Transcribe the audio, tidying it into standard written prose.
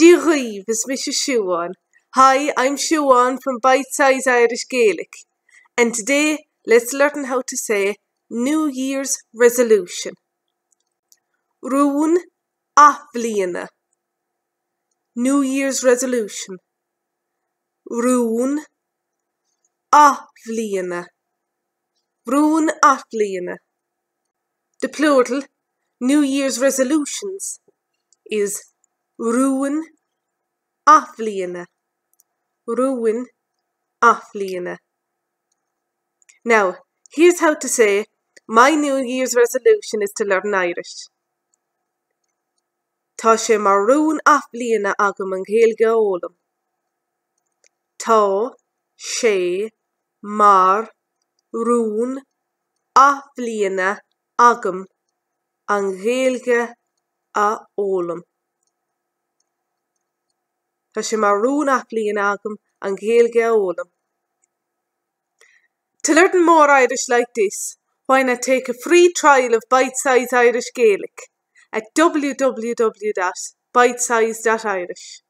Dia dhaoibh, is mise Siubhán. Hi, I'm Siubhán from Bite Size Irish Gaelic and today let's learn how to say New Year's Resolution. Rún Athbhliana. New Year's Resolution. Rún Athbhliana. Rún Athbhliana. The plural, New Year's Resolutions, is Rúin Athbhliana. Rúin Athbhliana. Now, here's how to say, My New Year's resolution is to learn Irish. Tá sé mar rún athbhliana agam an Ghaeilge a fhoghlaim. Tá sé mar rún athbhliana agam an Ghaeilge a fhoghlaim. Tá sé mar rún athbhliana agam an Ghaeilge a fhoghlaim. To learn more Irish like this, why not take a free trial of Bite Size Irish Gaelic at www.bitesize.irish.